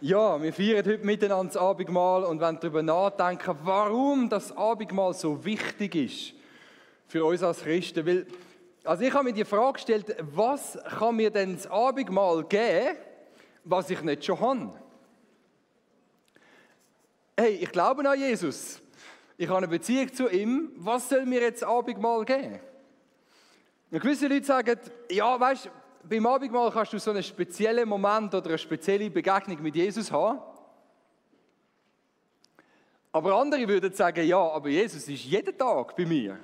Ja, wir feiern heute miteinander das Abendmahl und wollen darüber nachdenken, warum das Abendmahl so wichtig ist für uns als Christen. Weil, also ich habe mir die Frage gestellt, was kann mir denn das Abendmahl geben, was ich nicht schon habe? Hey, ich glaube an Jesus. Ich habe eine Beziehung zu ihm. Was soll mir jetzt das Abendmahl geben? Und gewisse Leute sagen, ja, weißt du, beim Abendmahl kannst du so einen speziellen Moment oder eine spezielle Begegnung mit Jesus haben. Aber andere würden sagen, ja, aber Jesus ist jeden Tag bei mir.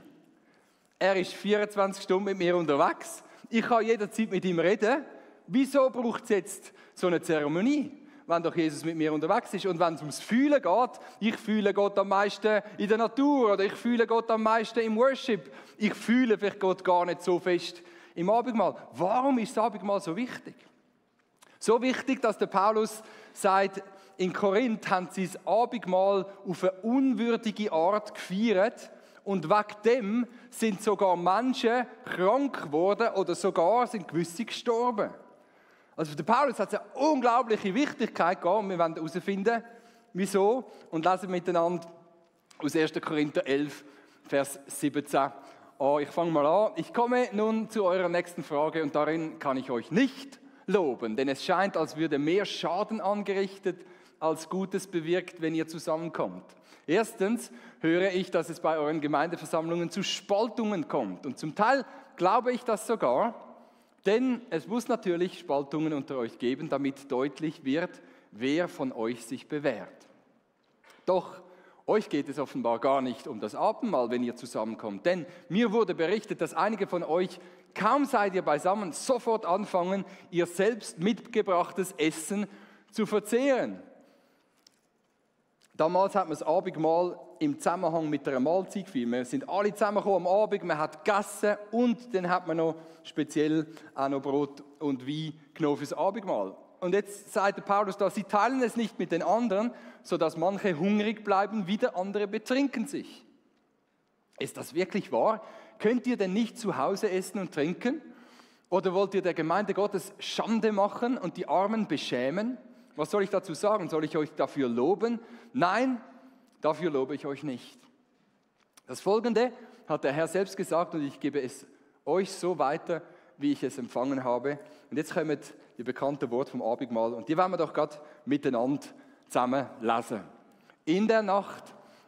Er ist 24 Stunden mit mir unterwegs. Ich kann jederzeit mit ihm reden. Wieso braucht es jetzt so eine Zeremonie, wenn doch Jesus mit mir unterwegs ist? Und wenn es ums Fühlen geht, ich fühle Gott am meisten in der Natur oder ich fühle Gott am meisten im Worship. Ich fühle vielleicht Gott gar nicht so fest im Abendmahl. Warum ist das Abendmahl so wichtig? So wichtig, dass der Paulus sagt, in Korinth haben sie das Abendmahl auf eine unwürdige Art gefeiert und wegen dem sind sogar Menschen krank geworden oder sogar sind gewisse gestorben. Also für den Paulus hat es eine unglaubliche Wichtigkeit gehabt und wir werden herausfinden, wieso und lesen miteinander aus 1. Korinther 11, Vers 17. Ich fange mal an. Ich komme nun zu eurer nächsten Frage und darin kann ich euch nicht loben, denn es scheint, als würde mehr Schaden angerichtet als Gutes bewirkt, wenn ihr zusammenkommt. Erstens höre ich, dass es bei euren Gemeindeversammlungen zu Spaltungen kommt und zum Teil glaube ich das sogar, denn es muss natürlich Spaltungen unter euch geben, damit deutlich wird, wer von euch sich bewährt. Doch euch geht es offenbar gar nicht um das Abendmahl, wenn ihr zusammenkommt. Denn mir wurde berichtet, dass einige von euch, kaum seid ihr beisammen, sofort anfangen, ihr selbst mitgebrachtes Essen zu verzehren. Damals hat man das Abendmahl im Zusammenhang mit einer Mahlzeit gefeiert. Wir sind alle zusammengekommen am Abend, man hat gegessen und dann hat man noch speziell auch noch Brot und Wein genommen fürs Abendmahl. Und jetzt sagt der Paulus da, sie teilen es nicht mit den anderen, sodass manche hungrig bleiben, wieder andere betrinken sich. Ist das wirklich wahr? Könnt ihr denn nicht zu Hause essen und trinken? Oder wollt ihr der Gemeinde Gottes Schande machen und die Armen beschämen? Was soll ich dazu sagen? Soll ich euch dafür loben? Nein, dafür lobe ich euch nicht. Das Folgende hat der Herr selbst gesagt und ich gebe es euch so weiter, wie ich es empfangen habe. Und jetzt kommt die bekannte Wort vom Abendmahl und die werden wir doch gerade miteinander zusammen lesen. In der Nacht,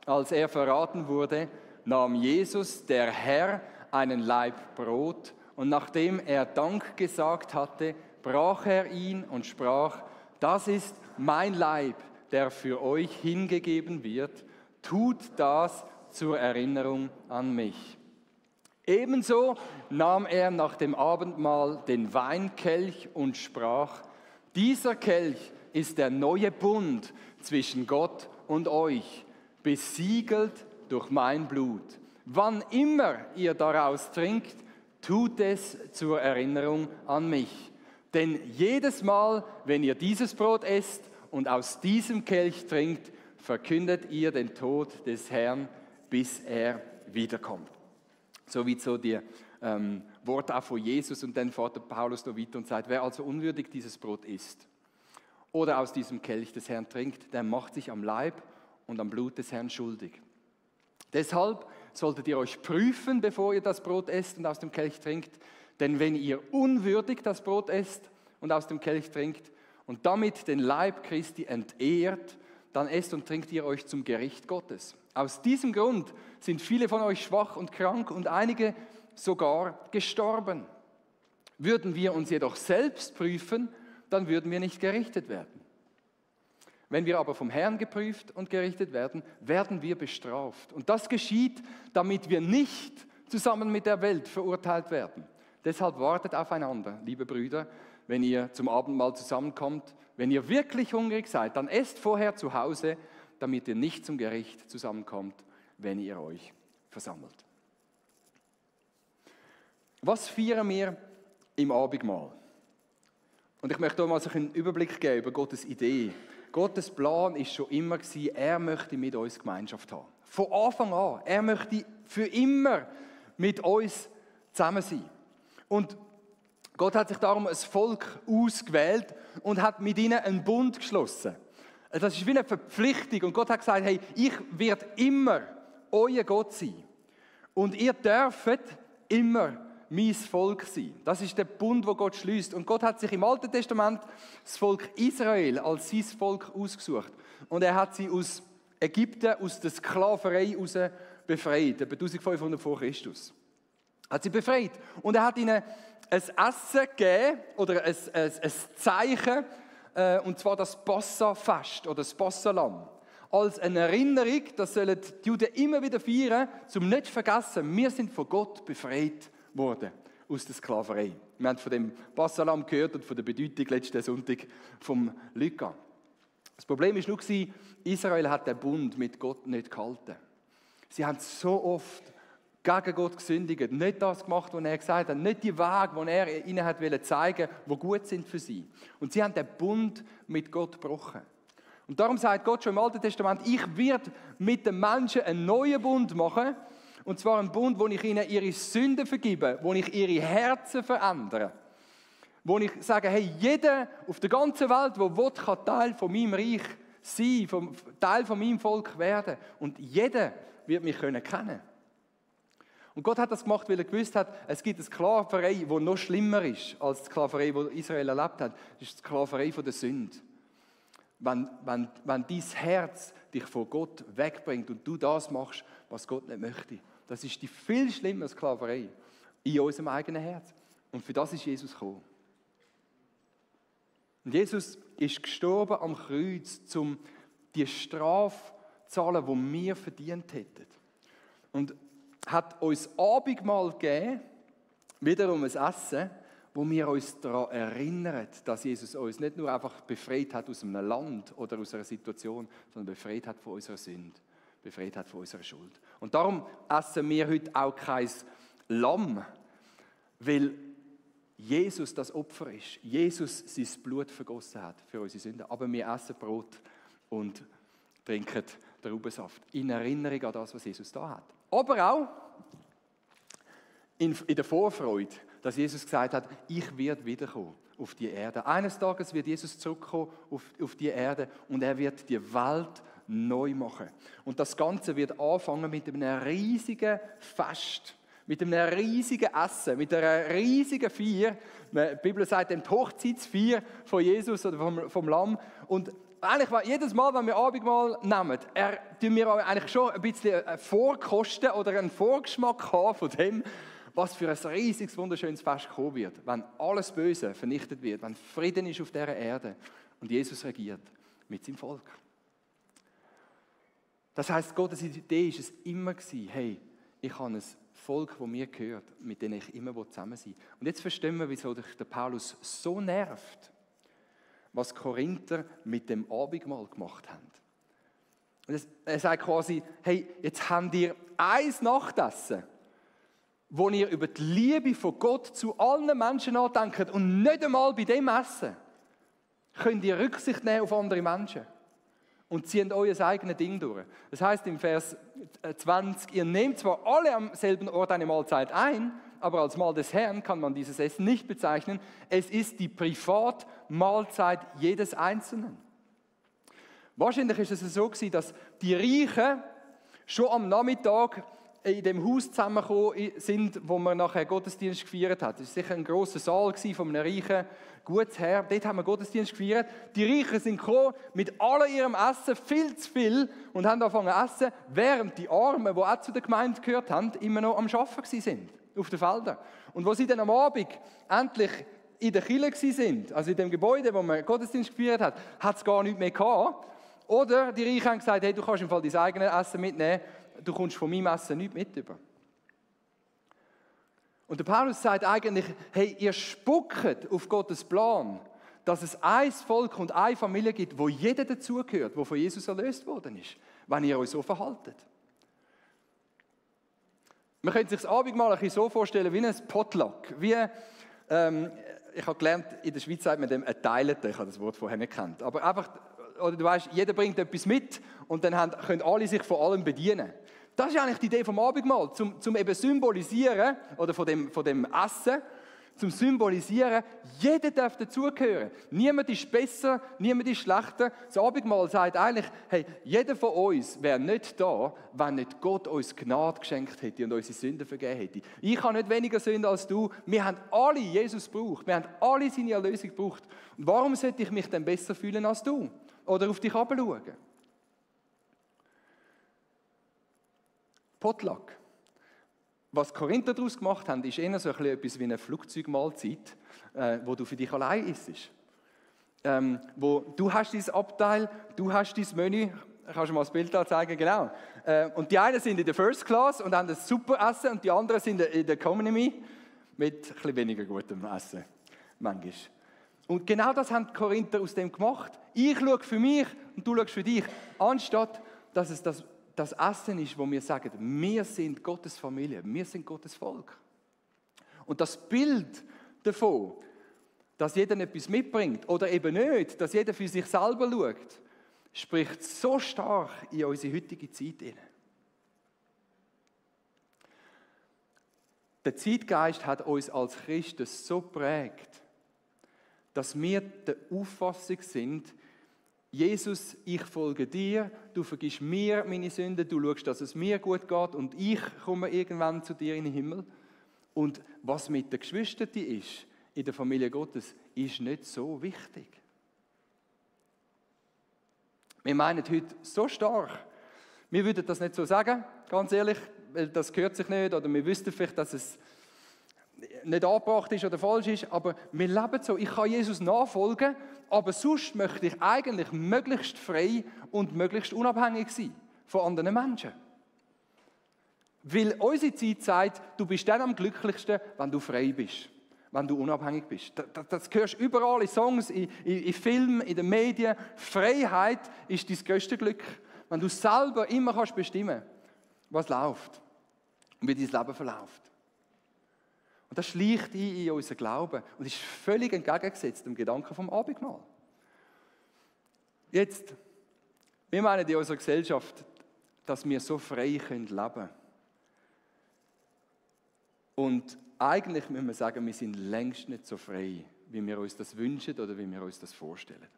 als er verraten wurde, nahm Jesus, der Herr, einen Laib Brot und nachdem er Dank gesagt hatte, brach er ihn und sprach, das ist mein Leib, der für euch hingegeben wird, tut das zur Erinnerung an mich. Ebenso nahm er nach dem Abendmahl den Weinkelch und sprach, dieser Kelch ist der neue Bund zwischen Gott und euch, besiegelt durch mein Blut. Wann immer ihr daraus trinkt, tut es zur Erinnerung an mich. Denn jedes Mal, wenn ihr dieses Brot esst und aus diesem Kelch trinkt, verkündet ihr den Tod des Herrn, bis er wiederkommt. Soweit so die Worte auch von Jesus und dann fährt Paulus noch weiter und sagt, wer also unwürdig dieses Brot isst oder aus diesem Kelch des Herrn trinkt, der macht sich am Leib und am Blut des Herrn schuldig. Deshalb solltet ihr euch prüfen, bevor ihr das Brot esst und aus dem Kelch trinkt, denn wenn ihr unwürdig das Brot esst und aus dem Kelch trinkt und damit den Leib Christi entehrt, dann esst und trinkt ihr euch zum Gericht Gottes. Aus diesem Grund sind viele von euch schwach und krank und einige sogar gestorben. Würden wir uns jedoch selbst prüfen, dann würden wir nicht gerichtet werden. Wenn wir aber vom Herrn geprüft und gerichtet werden, werden wir bestraft. Und das geschieht, damit wir nicht zusammen mit der Welt verurteilt werden. Deshalb wartet aufeinander, liebe Brüder, wenn ihr zum Abendmahl zusammenkommt. Wenn ihr wirklich hungrig seid, dann esst vorher zu Hause, damit ihr nicht zum Gericht zusammenkommt, wenn ihr euch versammelt. Was feiern wir im Abendmahl? Und ich möchte hier mal so einen Überblick geben über Gottes Idee. Gottes Plan war schon immer, er möchte mit uns Gemeinschaft haben. Von Anfang an. Er möchte für immer mit uns zusammen sein. Und Gott hat sich darum ein Volk ausgewählt und hat mit ihnen einen Bund geschlossen. Das ist wie eine Verpflichtung. Und Gott hat gesagt, hey, ich werde immer euer Gott sein. Und ihr dürft immer mein Volk sein. Das ist der Bund, den Gott schließt. Und Gott hat sich im Alten Testament das Volk Israel als sein Volk ausgesucht. Und er hat sie aus Ägypten, aus der Sklaverei heraus befreit, etwa 1500 vor Christus. Hat sie befreit. Und er hat ihnen ein Essen gegeben, oder ein Zeichen, und zwar das Passafest oder das Passalamm. Als eine Erinnerung, das sollen die Juden immer wieder feiern, um nicht zu vergessen, wir sind von Gott befreit worden aus der Sklaverei. Wir haben von dem Passalamm gehört und von der Bedeutung letzten Sonntag vom Lukas. Das Problem war nur, Israel hat den Bund mit Gott nicht gehalten. Sie haben so oft gegen Gott gesündigt, nicht das gemacht, was er gesagt hat, nicht die Wege, die er ihnen hat zeigen wollte, die gut sind für sie. Und sie haben den Bund mit Gott gebrochen. Und darum sagt Gott schon im Alten Testament, ich werde mit den Menschen einen neuen Bund machen, und zwar einen Bund, wo ich ihnen ihre Sünden vergebe, wo ich ihre Herzen verändere. Wo ich sage, hey, jeder auf der ganzen Welt, der will, kann Teil von meinem Reich sein, Teil von meinem Volk werden. Und jeder wird mich kennen. Und Gott hat das gemacht, weil er gewusst hat, es gibt eine Sklaverei, die noch schlimmer ist als die Sklaverei, die Israel erlebt hat. Das ist die Sklaverei von der Sünde. Wenn dein Herz dich von Gott wegbringt und du das machst, was Gott nicht möchte, das ist die viel schlimmere Sklaverei in unserem eigenen Herz. Und für das ist Jesus gekommen. Und Jesus ist gestorben am Kreuz, um die Strafe zu zahlen, die wir verdient hätten. Und hat uns Abendmahl gegeben, wiederum ein Essen, wo wir uns daran erinnern, dass Jesus uns nicht nur einfach befreit hat aus einem Land oder aus einer Situation, sondern befreit hat von unserer Sünde, befreit hat von unserer Schuld. Und darum essen wir heute auch kein Lamm, weil Jesus das Opfer ist. Jesus sein Blut vergossen hat für unsere Sünden. Aber wir essen Brot und trinken Traubensaft in Erinnerung an das, was Jesus da hat. Aber auch in der Vorfreude, dass Jesus gesagt hat, ich werde wiederkommen auf die Erde. Eines Tages wird Jesus zurückkommen auf die Erde und er wird die Welt neu machen. Und das Ganze wird anfangen mit einem riesigen Fest, mit einem riesigen Essen, mit einer riesigen Feier. Die Bibel sagt, die Hochzeitsfeier von Jesus oder vom Lamm. Und eigentlich jedes Mal, wenn wir Abendmahl nehmen, tun wir eigentlich schon ein bisschen vorkosten oder einen Vorgeschmack haben von dem, was für ein riesiges, wunderschönes Fest kommen wird, wenn alles Böse vernichtet wird, wenn Frieden ist auf dieser Erde und Jesus regiert mit seinem Volk. Das heisst, Gottes Idee war es immer, hey, ich habe ein Volk, das mir gehört, mit dem ich immer zusammen sein will. Und jetzt verstehen wir, wieso der Paulus so nervt, was die Korinther mit dem Abendmahl gemacht haben. Und er sagt quasi, hey, jetzt habt ihr ein Nachtessen, wo ihr über die Liebe von Gott zu allen Menschen nachdenkt und nicht einmal bei dem Essen könnt ihr Rücksicht nehmen auf andere Menschen und zieht euer eigenes Ding durch. Das heißt im Vers 20, ihr nehmt zwar alle am selben Ort eine Mahlzeit ein, aber als Mahl des Herrn kann man dieses Essen nicht bezeichnen. Es ist die Privatmahlzeit jedes Einzelnen. Wahrscheinlich ist es so gewesen, dass die Reichen schon am Nachmittag in dem Haus zusammengekommen sind, wo man nachher Gottesdienst gefeiert hat. Es war sicher ein grosser Saal von einem reichen Gutsherr. Dort haben wir Gottesdienst gefeiert. Die Reichen sind gekommen mit all ihrem Essen, viel zu viel, und haben angefangen zu essen, während die Armen, die auch zu der Gemeinde gehört haben, immer noch am Arbeiten waren, auf den Feldern. Und wo sie dann am Abend endlich in der Kirche waren, also in dem Gebäude, wo man Gottesdienst gefeiert hat, hat es gar nichts mehr gehabt. Oder die Reichen haben gesagt, hey, du kannst im Fall dein eigenes Essen mitnehmen, du kommst von meinem Essen nichts mit über. Und der Paulus sagt eigentlich, hey, ihr spuckt auf Gottes Plan, dass es ein Volk und eine Familie gibt, wo jeder dazugehört, wo von Jesus erlöst worden ist, wenn ihr euch so verhaltet. Man könnte sich das Abendmahl ein bisschen so vorstellen wie ein Potluck. Wie, ich habe gelernt, in der Schweiz sagt man dem ein Teileten, ich habe das Wort vorher nicht gekannt. Aber einfach, oder du weißt, jeder bringt etwas mit und dann können alle sich von allem bedienen. Das ist eigentlich die Idee vom Abendmahl, zum eben symbolisieren, oder von dem Essen, zum Symbolisieren, jeder darf dazugehören. Niemand ist besser, niemand ist schlechter. Das Abendmahl sagt eigentlich, hey, jeder von uns wäre nicht da, wenn nicht Gott uns Gnade geschenkt hätte und unsere Sünden vergeben hätte. Ich habe nicht weniger Sünden als du. Wir haben alle Jesus gebraucht. Wir haben alle seine Erlösung gebraucht. Und warum sollte ich mich denn besser fühlen als du? Oder auf dich herabschauen? Potluck. Was die Korinther daraus gemacht haben, ist eher so etwas wie eine Flugzeugmahlzeit, wo du für dich allein isst. Wo du hast dein Abteil, du hast dein Menü, kannst du mal das Bild da zeigen, genau. Und die einen sind in der First Class und haben ein super Essen und die anderen sind in der Economy mit etwas weniger gutem Essen, manchmal. Und genau das haben die Korinther aus dem gemacht. Ich schaue für mich und du schaust für dich, anstatt dass es das Essen ist, wo wir sagen, wir sind Gottes Familie, wir sind Gottes Volk. Und das Bild davon, dass jeder etwas mitbringt oder eben nicht, dass jeder für sich selber schaut, spricht so stark in unsere heutige Zeit hinein. Der Zeitgeist hat uns als Christen so geprägt, dass wir der Auffassung sind, Jesus, ich folge dir, du vergibst mir meine Sünden, du schaust, dass es mir gut geht und ich komme irgendwann zu dir in den Himmel. Und was mit den Geschwistern ist, in der Familie Gottes, ist nicht so wichtig. Wir meinen heute so stark, wir würden das nicht so sagen, ganz ehrlich, weil das gehört sich nicht oder wir wüssten vielleicht, dass es nicht angebracht ist oder falsch ist, aber wir leben so, ich kann Jesus nachfolgen, aber sonst möchte ich eigentlich möglichst frei und möglichst unabhängig sein von anderen Menschen. Weil unsere Zeit sagt, du bist dann am glücklichsten, wenn du frei bist, wenn du unabhängig bist. Das hörst du überall in Songs, in Filmen, in den Medien. Freiheit ist dein größte Glück, wenn du selber immer kannst bestimmen, was läuft und wie dein Leben verläuft. Und das schleicht ein in unseren Glauben und ist völlig entgegengesetzt dem Gedanken vom Abendmahl. Jetzt, wir meinen in unserer Gesellschaft, dass wir so frei leben können. Und eigentlich müssen wir sagen, wir sind längst nicht so frei, wie wir uns das wünschen oder wie wir uns das vorstellen.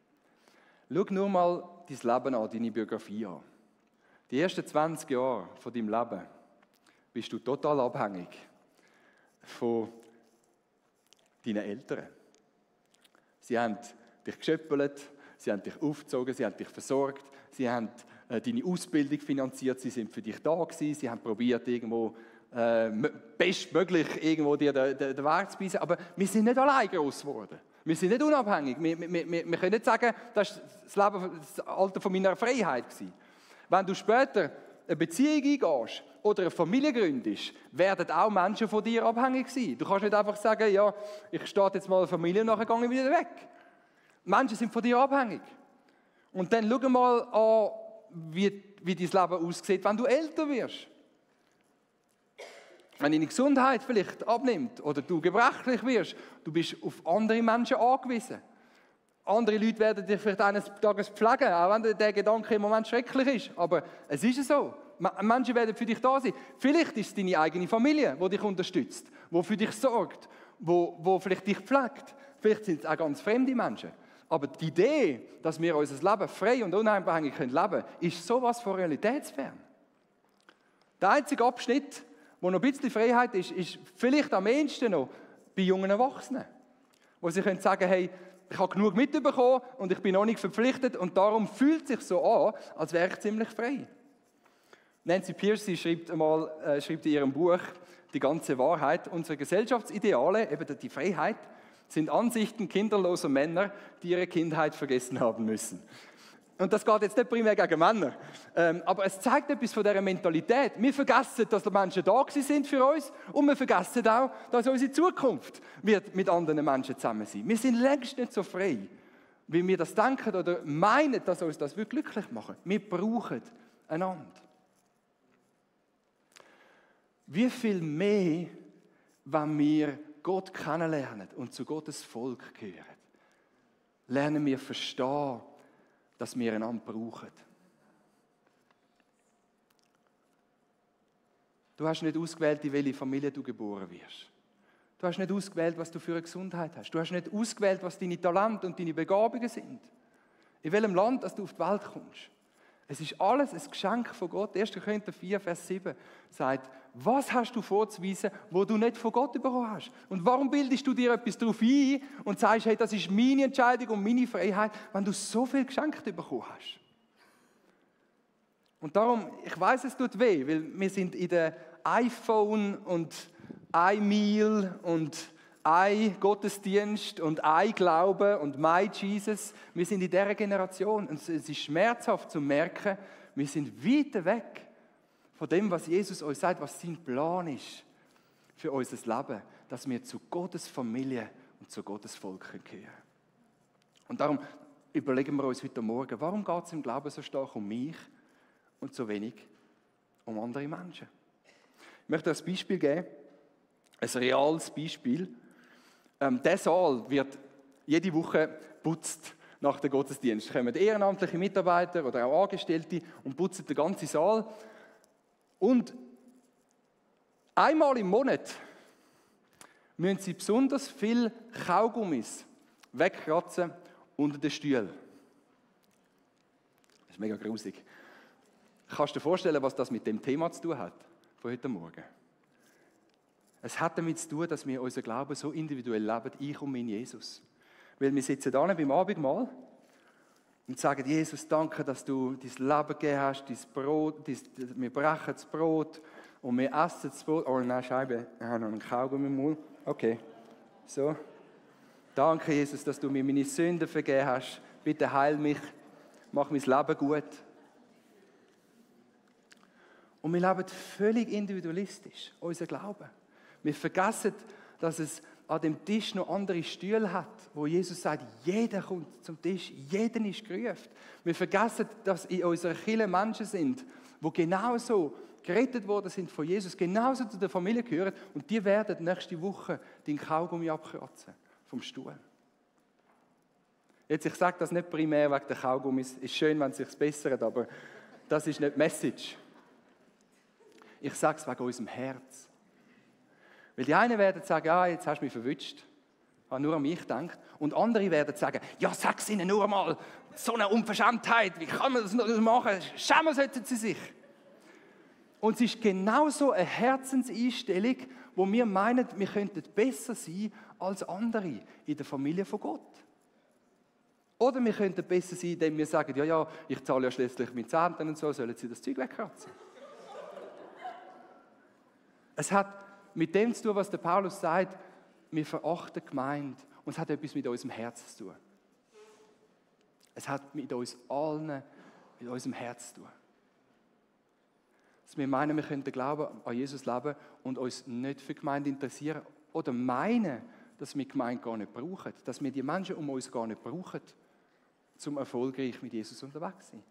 Schau nur mal dein Leben an, deine Biografie an. Die ersten 20 Jahre von deinem Leben bist du total abhängig von deinen Eltern. Sie haben dich geschöppelt, sie haben dich aufgezogen, sie haben dich versorgt, sie haben deine Ausbildung finanziert, sie sind für dich da gewesen, sie haben probiert, irgendwo bestmöglich irgendwo dir den Weg zu weisen, aber wir sind nicht allein gross geworden. Wir sind nicht unabhängig. Wir können nicht sagen, das war das Leben, das Alter von meiner Freiheit gewesen. Wenn du später eine Beziehung eingehst oder eine Familie gründest, werden auch Menschen von dir abhängig sein. Du kannst nicht einfach sagen, ja, ich starte jetzt mal eine Familie und nachher gehe ich wieder weg. Menschen sind von dir abhängig. Und dann schau mal an, wie dein Leben aussieht, wenn du älter wirst. Wenn deine Gesundheit vielleicht abnimmt oder du gebrechlich wirst, du bist auf andere Menschen angewiesen. Andere Leute werden dich vielleicht eines Tages pflegen, auch wenn der Gedanke im Moment schrecklich ist. Aber es ist so. Menschen werden für dich da sein. Vielleicht ist es deine eigene Familie, die dich unterstützt, die für dich sorgt, die vielleicht dich pflegt. Vielleicht sind es auch ganz fremde Menschen. Aber die Idee, dass wir unser Leben frei und unabhängig leben können, ist sowas von realitätsfern. Der einzige Abschnitt, wo noch ein bisschen Freiheit ist, ist vielleicht am ehesten noch bei jungen Erwachsenen. Wo sie können sagen, hey, ich habe genug mitbekommen und ich bin noch nicht verpflichtet und darum fühlt es sich so an, als wäre ich ziemlich frei. Nancy Pearcey schreibt in ihrem Buch Die ganze Wahrheit, unsere Gesellschaftsideale, eben die Freiheit, sind Ansichten kinderloser Männer, die ihre Kindheit vergessen haben müssen. Und das geht jetzt nicht primär gegen Männer, aber es zeigt etwas von dieser Mentalität. Wir vergessen, dass die Menschen da sind für uns und wir vergessen auch, dass unsere Zukunft wird mit anderen Menschen zusammen sein. Wir sind längst nicht so frei, wie wir das denken oder meinen, dass uns das wirklich glücklich machen. Wir brauchen einander. Wie viel mehr, wenn wir Gott kennenlernen und zu Gottes Volk gehören, lernen wir verstehen, dass wir einander brauchen. Du hast nicht ausgewählt, in welche Familie du geboren wirst. Du hast nicht ausgewählt, was du für eine Gesundheit hast. Du hast nicht ausgewählt, was deine Talente und deine Begabungen sind. In welchem Land dass du auf die Welt kommst. Es ist alles ein Geschenk von Gott. 1. Korinther 4, Vers 7 sagt, was hast du vorzuweisen, wo du nicht von Gott bekommen hast? Und warum bildest du dir etwas darauf ein und sagst, hey, das ist meine Entscheidung und meine Freiheit, wenn du so viel geschenkt bekommen hast? Und darum, ich weiß, es tut weh, weil wir sind in der iPhone und iMeal und Gottesdienst und Glaube und My Jesus. Wir sind in dieser Generation und es ist schmerzhaft zu merken, wir sind weit weg von dem, was Jesus uns sagt, was sein Plan ist für unser Leben, dass wir zu Gottes Familie und zu Gottes Volk gehören. Und darum überlegen wir uns heute Morgen, warum geht es im Glauben so stark um mich und so wenig um andere Menschen? Ich möchte ein Beispiel geben, ein reales Beispiel. Der Saal wird jede Woche geputzt nach dem Gottesdienst. Es kommen ehrenamtliche Mitarbeiter oder auch Angestellte und putzen den ganzen Saal. Und einmal im Monat müssen sie besonders viel Kaugummis wegkratzen unter den Stühlen. Das ist mega grusig. Kannst du dir vorstellen, was das mit dem Thema zu tun hat von heute Morgen? Es hat damit zu tun, dass wir unseren Glauben so individuell leben, ich und mein Jesus. Weil wir sitzen da beim Abendmahl und sagen, Jesus, danke, dass du dein Leben gegeben hast, dein Brot, wir brechen das Brot und wir essen das Brot. Oh nein, Scheibe, ich habe noch einen Kaugummi im Mund. Okay, so. Danke, Jesus, dass du mir meine Sünden vergeben hast. Bitte heil mich, mach mein Leben gut. Und wir leben völlig individualistisch, unser Glauben. Wir vergessen, dass es an dem Tisch noch andere Stühle hat, wo Jesus sagt, jeder kommt zum Tisch, jeder ist gerufen. Wir vergessen, dass in unserer Kirche Menschen sind, die genauso gerettet worden sind von Jesus, genauso zu der Familie gehören und die werden nächste Woche den Kaugummi abkratzen vom Stuhl. Jetzt, ich sage das nicht primär wegen der Kaugummis, ist schön, wenn es sich bessert, aber das ist nicht die Message. Ich sage es wegen unserem Herz. Weil die einen werden sagen, ja, jetzt hast du mich verwünscht, ich habe nur an mich gedacht. Und andere werden sagen, ja, sag es ihnen nur mal, so eine Unverschämtheit, wie kann man das noch machen? Schämen sollten sie sich. Und es ist genauso eine Herzenseinstellung, wo wir meinen, wir könnten besser sein als andere in der Familie von Gott. Oder wir könnten besser sein, indem wir sagen, ja, ich zahle ja schließlich mit Zehnten und so, sollen sie das Zeug wegkratzen. Es hat mit dem zu tun, was der Paulus sagt, wir verachten die Gemeinde und es hat etwas mit unserem Herz zu tun. Es hat mit uns allen, mit unserem Herz zu tun. Dass wir meinen, wir können den Glauben an Jesus leben und uns nicht für die Gemeinde interessieren oder meinen, dass wir die Gemeinde gar nicht brauchen, dass wir die Menschen um uns gar nicht brauchen, um erfolgreich mit Jesus unterwegs zu sein.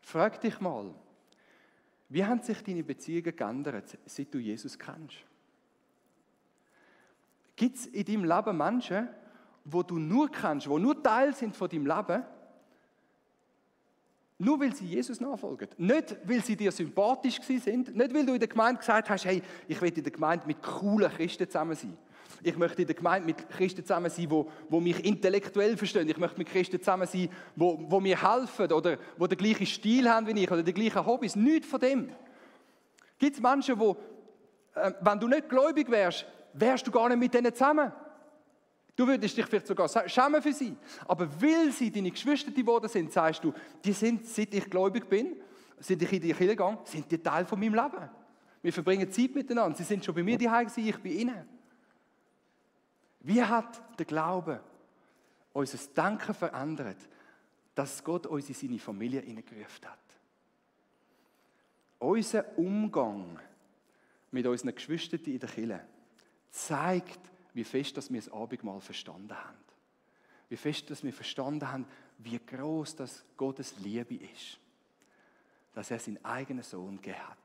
Frag dich mal, wie haben sich deine Beziehungen geändert, seit du Jesus kennst? Gibt es in deinem Leben Menschen, die du nur kennst, die nur Teil sind von deinem Leben, nur weil sie Jesus nachfolgen? Nicht, weil sie dir sympathisch sind, nicht, weil du in der Gemeinde gesagt hast, hey, ich will in der Gemeinde mit coolen Christen zusammen sein. Ich möchte in der Gemeinde mit Christen zusammen sein, die mich intellektuell verstehen. Ich möchte mit Christen zusammen sein, die mir helfen oder die den gleichen Stil haben wie ich oder die gleichen Hobbys. Nichts von dem. Gibt es Menschen, die, wenn du nicht gläubig wärst, wärst du gar nicht mit denen zusammen. Du würdest dich vielleicht sogar schämen für sie. Aber weil sie deine Geschwister geworden sind, sagst du, die sind, seit ich gläubig bin, seit ich in die Kirche gegangen, sind die Teil von meinem Leben. Wir verbringen Zeit miteinander. Sie sind schon bei mir daheim gewesen, ich bei ihnen. Wie hat der Glaube unser Denken verändert, dass Gott uns in seine Familie hineingerufen hat? Unser Umgang mit unseren Geschwistern in der Kirche zeigt, wie fest dass wir das Abendmahl verstanden haben. Wie fest dass wir verstanden haben, wie groß das Gottes Liebe ist. Dass er seinen eigenen Sohn gegeben hat.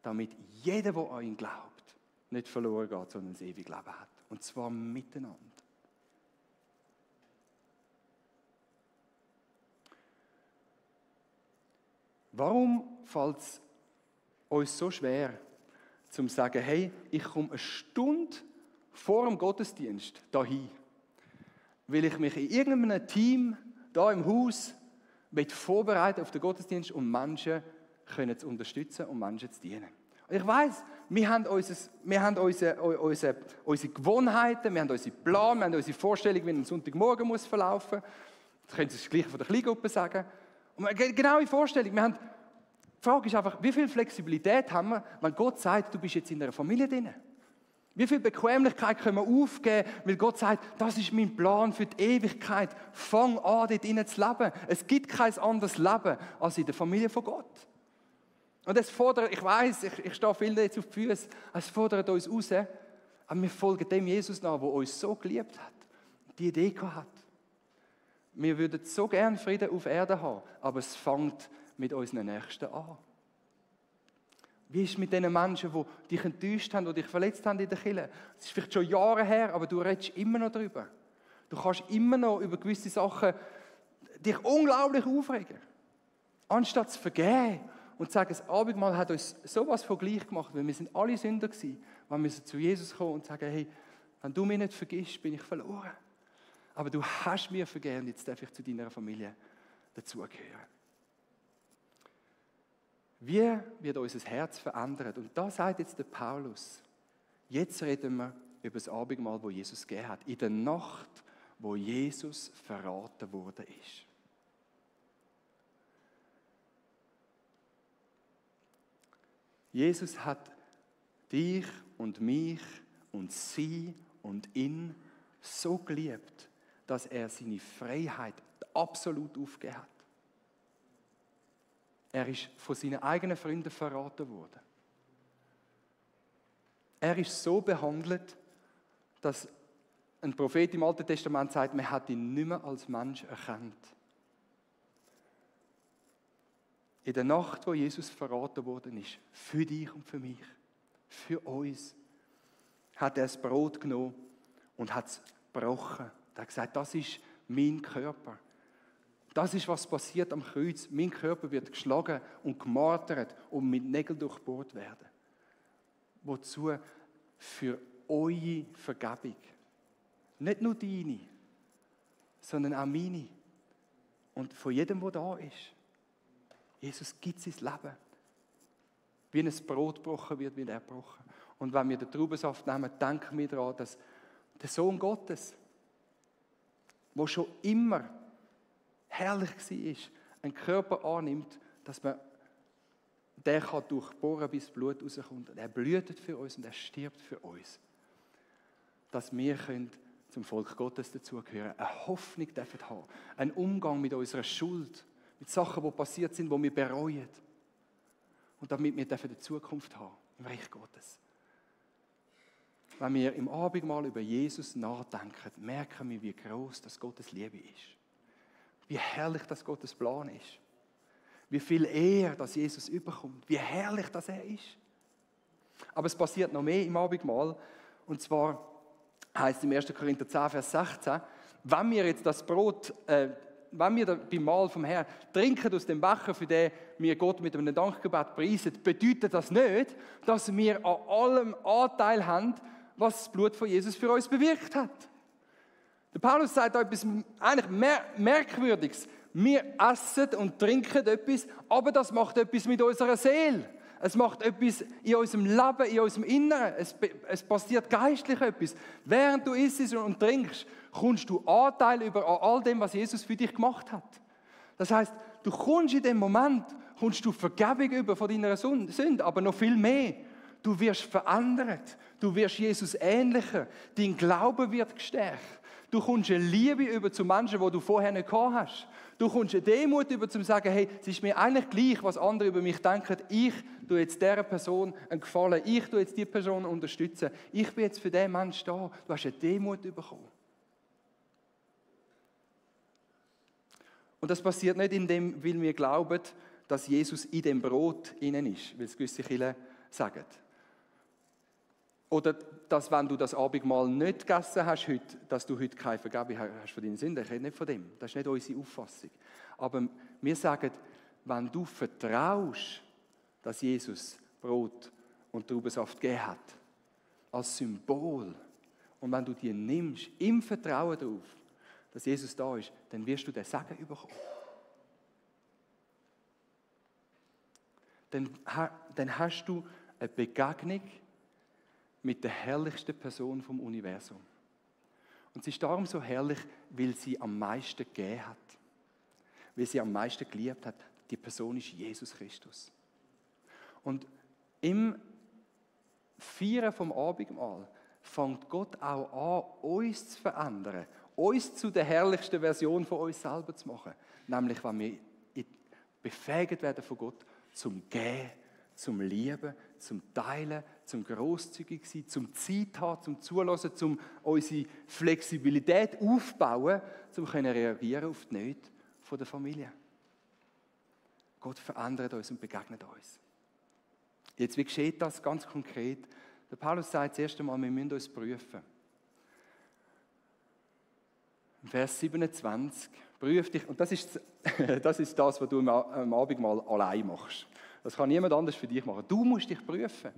Damit jeder, der an ihn glaubt, nicht verloren geht, sondern das ewige Leben hat. Und zwar miteinander. Warum fällt es uns so schwer, zum zu sagen, hey, ich komme eine Stunde vor dem Gottesdienst dahin, weil ich mich in irgendeinem Team da im Haus vorbereiten auf den Gottesdienst und Menschen können zu unterstützen und Menschen zu dienen. Und ich weiss, wir haben unsere Gewohnheiten, wir haben unsere Pläne, wir haben unsere Vorstellung, wie ein Sonntagmorgen muss verlaufen. Das können Sie das Gleiche von der Kleingruppe sagen. Und wir haben genaue Vorstellung. Die Frage ist einfach, wie viel Flexibilität haben wir, wenn Gott sagt, du bist jetzt in einer Familie drin? Wie viel Bequemlichkeit können wir aufgeben, weil Gott sagt, das ist mein Plan für die Ewigkeit. Fang an, dort drinnen zu leben. Es gibt kein anderes Leben als in der Familie von Gott. Und es fordert, ich weiss, ich stehe vielen jetzt auf die Füße, es fordert uns raus, aber wir folgen dem Jesus nach, der uns so geliebt hat, die Idee gehabt hat. Wir würden so gerne Frieden auf Erden haben, aber es fängt mit unseren Nächsten an. Wie ist es mit den Menschen, die dich enttäuscht haben, die dich verletzt haben in der Kirche? Es ist vielleicht schon Jahre her, aber du redest immer noch darüber. Du kannst immer noch über gewisse Sachen dich unglaublich aufregen. Anstatt zu vergeben und zu sagen, das Abendmahl hat uns sowas von gleich gemacht, weil wir sind alle Sünder gewesen. Wir müssen zu Jesus kommen und sagen, hey, wenn du mich nicht vergisst, bin ich verloren. Aber du hast mir vergeben, jetzt darf ich zu deiner Familie dazugehören. Wie wird unser Herz verändert? Und da sagt jetzt der Paulus, jetzt reden wir über das Abendmahl, das Jesus gegeben hat, in der Nacht, wo Jesus verraten worden ist. Jesus hat dich und mich und sie und ihn so geliebt, dass er seine Freiheit absolut aufgegeben hat. Er ist von seinen eigenen Freunden verraten worden. Er ist so behandelt, dass ein Prophet im Alten Testament sagt, man hat ihn nicht mehr als Mensch erkannt. In der Nacht, wo Jesus verraten worden ist, für dich und für mich, für uns, hat er das Brot genommen und hat es gebrochen. Er hat gesagt, das ist mein Körper. Das ist, was passiert am Kreuz. Mein Körper wird geschlagen und gemartert und mit Nägeln durchbohrt werden. Wozu? Für eure Vergebung. Nicht nur deine, sondern auch meine. Und von jedem, der da ist. Jesus gibt sein Leben. Wie ein Brot gebrochen wird, wird er gebrochen. Und wenn wir den Traubensaft nehmen, denken wir daran, dass der Sohn Gottes, der schon immer herrlich war, einen Körper annimmt, dass man den durchbohren kann, bis das Blut rauskommt. Und er blühtet für uns und er stirbt für uns. Dass wir zum Volk Gottes dazugehören, eine Hoffnung dürfen haben, einen Umgang mit unserer Schuld, mit Sachen, die passiert sind, die wir bereuen. Und damit wir eine Zukunft haben im Reich Gottes. Wenn wir im Abendmahl über Jesus nachdenken, merken wir, wie groß das Gottes Liebe ist. Wie herrlich das Gottes Plan ist. Wie viel Ehre das Jesus überkommt. Wie herrlich das er ist. Aber es passiert noch mehr im Abendmahl. Und zwar heißt es im 1. Korinther 10, Vers 16, wenn wir jetzt das Brot, wenn wir beim Mahl vom Herrn trinken aus dem Becher, für den wir Gott mit einem Dankgebet preisen, bedeutet das nicht, dass wir an allem Anteil haben, was das Blut von Jesus für uns bewirkt hat. Der Paulus sagt da etwas eigentlich Merkwürdiges. Wir essen und trinken etwas, aber das macht etwas mit unserer Seele. Es macht etwas in unserem Leben, in unserem Inneren. Es passiert geistlich etwas. Während du isst und trinkst, kommst du Anteil über all dem, was Jesus für dich gemacht hat. Das heißt, du kommst in dem Moment, kommst du Vergebung über von deiner Sünde, aber noch viel mehr. Du wirst verändert. Du wirst Jesus ähnlicher. Dein Glaube wird gestärkt. Du kommst eine Liebe über zu Menschen, die du vorher nicht gehabt hast. Du kommst eine Demut über zum sagen, hey, es ist mir eigentlich gleich, was andere über mich denken. Ich tue jetzt dieser Person einen Gefallen. Ich tue jetzt die Person unterstützen. Ich bin jetzt für diesen Menschen da. Du hast eine Demut bekommen. Und das passiert nicht, weil wir glauben, dass Jesus in dem Brot innen ist, weil es gewisse Kirchen sagen. Oder dass, wenn du das Abendmahl nicht gegessen hast, dass du heute keine Vergebung hast von deinen Sünden. Ich rede nicht von dem. Das ist nicht unsere Auffassung. Aber wir sagen, wenn du vertraust, dass Jesus Brot und Traubensaft gegeben hat. Als Symbol. Und wenn du die nimmst, im Vertrauen darauf, dass Jesus da ist, dann wirst du den Segen bekommen. Dann hast du eine Begegnung mit der herrlichsten Person vom Universum. Und sie ist darum so herrlich, weil sie am meisten gegeben hat. Weil sie am meisten geliebt hat. Die Person ist Jesus Christus. Und im Feiern vom Abendmahl fängt Gott auch an, uns zu verändern. Uns zu der herrlichsten Version von uns selber zu machen. Nämlich, wenn wir befähigt werden von Gott, zum Geben, zum Lieben, zum Teilen, zum grosszügig sein, zum Zeit haben, zum Zuhören, zum unsere Flexibilität aufbauen, zum reagieren auf die Nöte der Familie. Gott verändert uns und begegnet uns. Jetzt, wie geschieht das ganz konkret? Der Paulus sagt das erste Mal, wir müssen uns prüfen. Im Vers 27, prüf dich, und das ist das, was du am Abendmahl allein machst. Das kann niemand anders für dich machen. Du musst dich prüfen.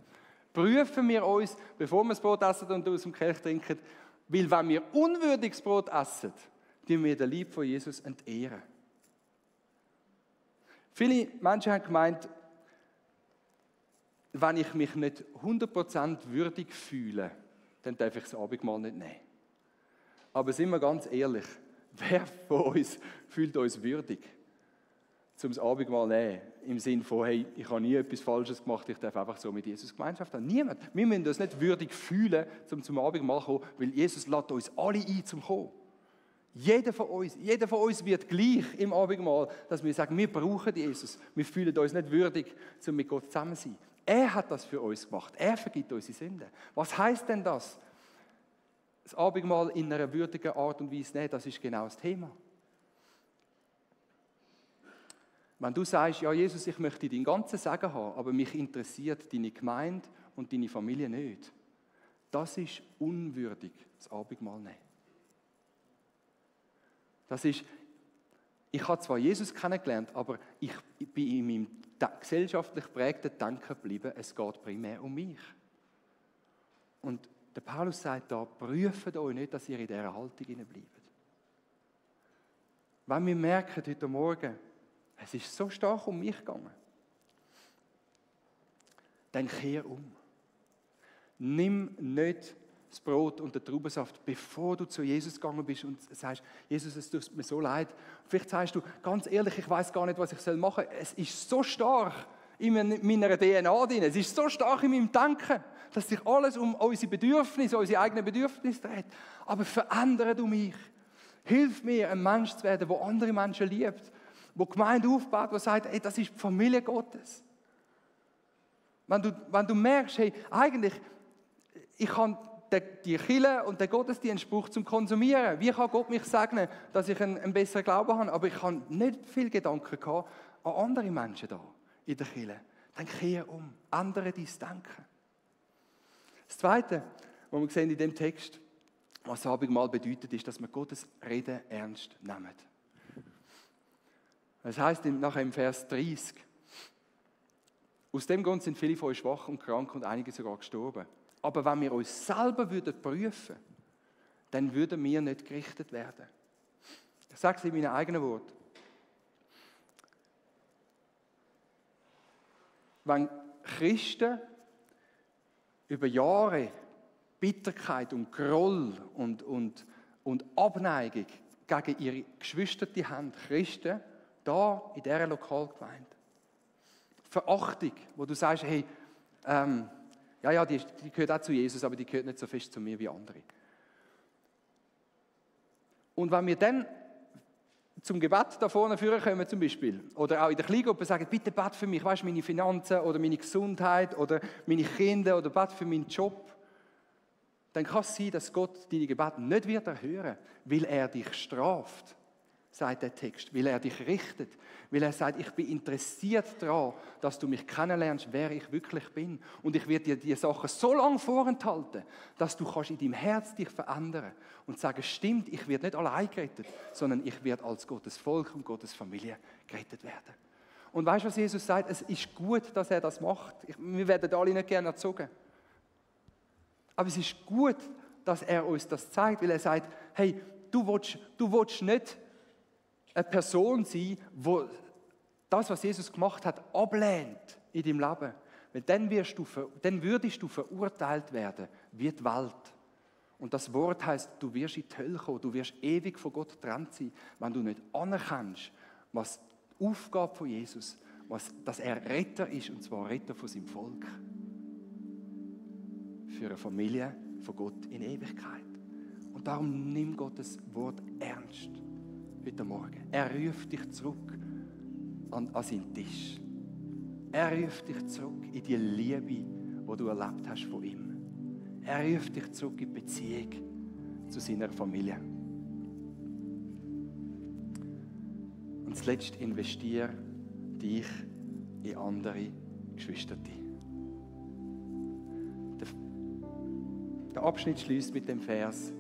Prüfen wir uns, bevor wir das Brot essen und aus dem Kelch trinken, weil wenn wir unwürdiges Brot essen, tun wir den Leib von Jesus entehren. Viele Menschen haben gemeint, wenn ich mich nicht 100% würdig fühle, dann darf ich das Abendmahl nicht nehmen. Aber sind wir ganz ehrlich, wer von uns fühlt uns würdig, zum Abendmahl zu nehmen? Im Sinne von, hey, ich habe nie etwas Falsches gemacht, ich darf einfach so mit Jesus Gemeinschaft haben. Niemand. Wir müssen uns nicht würdig fühlen, zum Abendmahl zu kommen, weil Jesus lädt uns alle ein, zum Kommen. Jeder von uns wird gleich im Abendmahl, dass wir sagen, wir brauchen Jesus. Wir fühlen uns nicht würdig, um mit Gott zusammen zu sein. Er hat das für uns gemacht. Er vergibt unsere Sünden. Was heisst denn das? Das Abendmahl in einer würdigen Art und Weise nehmen, das ist genau das Thema. Wenn du sagst, ja Jesus, ich möchte deinen ganzen Segen haben, aber mich interessiert deine Gemeinde und deine Familie nicht, das ist unwürdig, das Abendmahl nehmen. Das ist, ich habe zwar Jesus kennengelernt, aber ich bin in meinem gesellschaftlich geprägten Denken geblieben, es geht primär um mich. Und der Paulus sagt da, prüft euch nicht, dass ihr in dieser Haltung bleibt. Wenn wir merken heute Morgen, es ist so stark um mich gegangen, dann kehr um. Nimm nicht das Brot und den Traubensaft, bevor du zu Jesus gegangen bist und sagst, Jesus, es tut mir so leid. Vielleicht sagst du, ganz ehrlich, ich weiß gar nicht, was ich machen soll. Es ist so stark in meiner DNA drin, es ist so stark in meinem Denken, dass sich alles um unsere Bedürfnisse, unsere eigenen Bedürfnisse dreht. Aber verändere du mich. Hilf mir, ein Mensch zu werden, der andere Menschen liebt, der Gemeinde aufbaut, der sagt, hey, das ist die Familie Gottes. Wenn du merkst, hey, eigentlich, ich kann die Kirche und den Gottesdienst braucht zum Konsumieren. Wie kann Gott mich segnen, dass ich einen besseren Glauben habe? Aber ich habe nicht viel Gedanken gehabt an andere Menschen da in der Kirche. Dann kehr um, ändere dein Denken. Das Zweite, was wir sehen in dem Text, was Abendmahl bedeutet, ist, dass wir Gottes Reden ernst nehmen. Das heisst nachher im Vers 30, aus dem Grund sind viele von euch schwach und krank und einige sogar gestorben. Aber wenn wir uns selber prüfen würden, dann würden wir nicht gerichtet werden. Ich sage es in meinen eigenen Worten. Wenn Christen über Jahre Bitterkeit und Groll und Abneigung gegen ihre Geschwister haben, Christen, da in dieser Lokalgemeinde, Verachtung, wo du sagst, hey, die gehört auch zu Jesus, aber die gehört nicht so fest zu mir wie andere. Und wenn wir dann zum Gebet da vorne führen kommen zum Beispiel, oder auch in der Kleingruppe sagen, bitte bet für mich, weißt, meine Finanzen oder meine Gesundheit oder meine Kinder oder bet für meinen Job, dann kann es sein, dass Gott deine Gebete nicht wird erhören, weil er dich straft, sagt der Text, weil er dich richtet, weil er sagt, ich bin interessiert daran, dass du mich kennenlernst, wer ich wirklich bin. Und ich werde dir diese Sachen so lange vorenthalten, dass du kannst in deinem Herz dich verändern und sagen, stimmt, ich werde nicht allein gerettet, sondern ich werde als Gottes Volk und Gottes Familie gerettet werden. Und weißt du, was Jesus sagt? Es ist gut, dass er das macht. Wir werden alle nicht gerne erzogen. Aber es ist gut, dass er uns das zeigt, weil er sagt, hey, du willst nicht eine Person sein, die das, was Jesus gemacht hat, ablehnt in deinem Leben. Weil dann würdest du verurteilt werden, wie die Welt. Und das Wort heisst, du wirst in die Hölle kommen, du wirst ewig von Gott getrennt sein, wenn du nicht anerkennst, was die Aufgabe von Jesus, dass er Retter ist, und zwar Retter von seinem Volk. Für eine Familie von Gott in Ewigkeit. Und darum nimm Gottes Wort ernst heute Morgen. Er ruft dich zurück an seinen Tisch. Er ruft dich zurück in die Liebe, die du erlebt hast von ihm. Er ruft dich zurück in die Beziehung zu seiner Familie. Und zuletzt investiere dich in andere Geschwister. Der Abschnitt schließt mit dem Vers: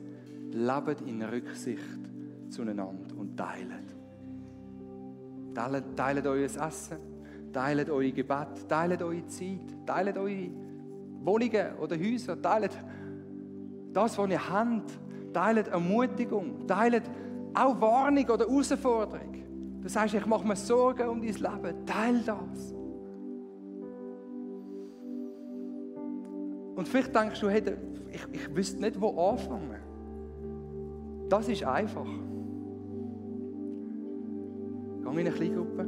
Lebt in Rücksicht zueinander und teilt. Teilt euer Essen, teilt eure Gebet, teilt eure Zeit, teilt eure Wohnungen oder Häuser, teilt das, was ihr habt, teilt Ermutigung, teilt auch Warnung oder Herausforderung. Du sagst, ich mache mir Sorgen um dein Leben, teile das. Und vielleicht denkst du, hey, ich wüsste nicht, wo anfangen. Das ist einfach. Geh in eine Kleingruppe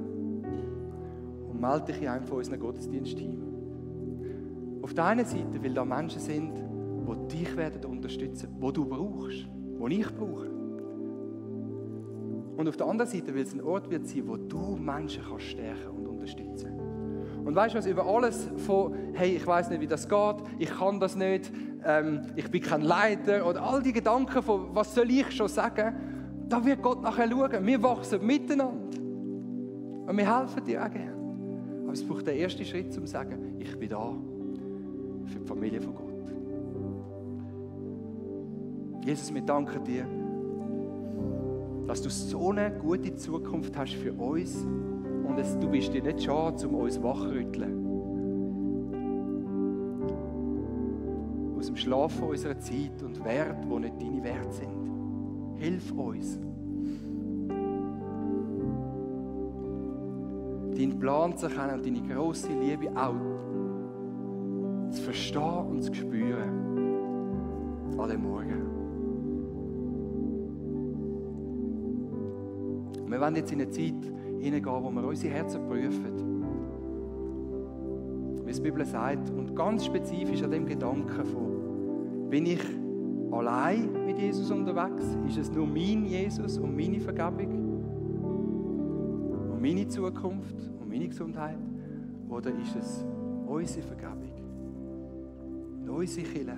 und melde dich in einem von unseren Gottesdienstteams. Auf der einen Seite, weil da Menschen sind, die dich werden unterstützen, die du brauchst, die ich brauche. Und auf der anderen Seite, weil es ein Ort wird sein, wo du Menschen kannst stärken und unterstützen. Und weißt du was, über alles von, hey, ich weiß nicht, wie das geht, ich kann das nicht, ich bin kein Leiter, oder all die Gedanken von, was soll ich schon sagen, da wird Gott nachher schauen. Wir wachsen miteinander. Und wir helfen dir auch gerne. Aber es braucht den ersten Schritt, um zu sagen, ich bin da für die Familie von Gott. Jesus, wir danken dir, dass du so eine gute Zukunft hast für uns und du bist dir nicht schade, um uns wachrütteln. Aus dem Schlaf unserer Zeit und Werte, die nicht deine Werte sind. Hilf uns. Deinen Plan zu erkennen und deine grosse Liebe auch zu verstehen und zu spüren. An dem Morgen. Wir wollen jetzt in eine Zeit hineingehen, wo wir unsere Herzen prüfen. Wie es die Bibel sagt, und ganz spezifisch an dem Gedanken von, bin ich allein mit Jesus unterwegs? Ist es nur mein Jesus und meine Vergebung? Und meine Zukunft und meine Gesundheit? Oder ist es unsere Vergebung? Unsere Kirche,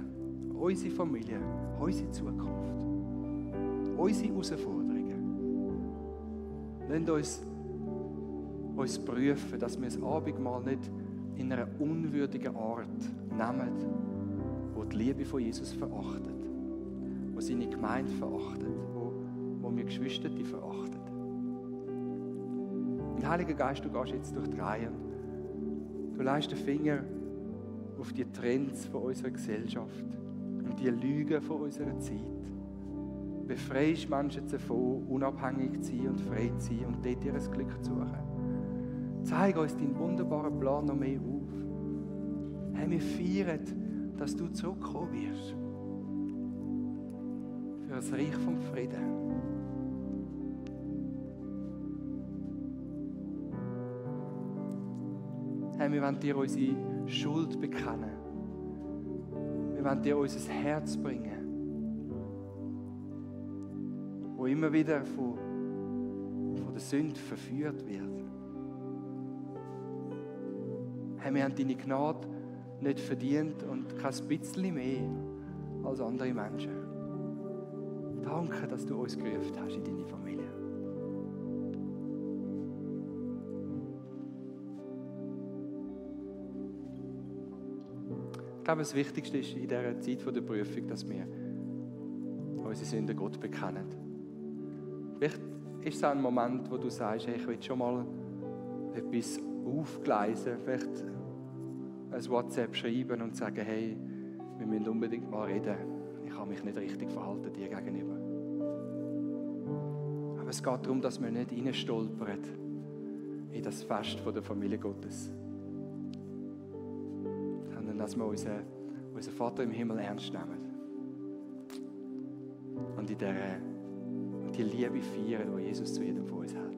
unsere Familie, unsere Zukunft, unsere Herausforderungen? Lasst uns prüfen, dass wir das Abendmahl nicht in einer unwürdigen Art nehmen, wo die Liebe von Jesus verachtet, wo seine Gemeinde verachtet, wo wir Geschwister verachtet. Und Heiliger Geist, du gehst jetzt durch die Reihen. Du legst den Finger auf die Trends von unserer Gesellschaft und die Lügen von unserer Zeit. Befreist Menschen davon, unabhängig zu sein und frei zu sein und dort ihr Glück zu suchen. Zeig uns deinen wunderbaren Plan noch mehr auf. Hey, wir feiern, dass du zurückkommen wirst. Für das Reich vom Frieden. Hey, wir wollen dir unsere Schuld bekennen. Wir wollen dir unser Herz bringen, wo immer wieder von der Sünde verführt wird. Hey, wir haben deine Gnade nicht verdient und kein bisschen mehr als andere Menschen. Danke, dass du uns gerufen hast in deine Familie. Ich glaube, das Wichtigste ist in dieser Zeit der Prüfung, dass wir unsere Sünden Gott bekennen. Vielleicht ist es auch ein Moment, wo du sagst, hey, ich will schon mal etwas aufgleisen, vielleicht ein WhatsApp schreiben und sagen, hey, wir müssen unbedingt mal reden. Ich habe mich nicht richtig verhalten dir gegenüber. Aber es geht darum, dass wir nicht reinstolpern in das Fest der Familie Gottes. Sondern dass wir unseren Vater im Himmel ernst nehmen. Und die Liebe feiern, die Jesus zu jedem von uns hat.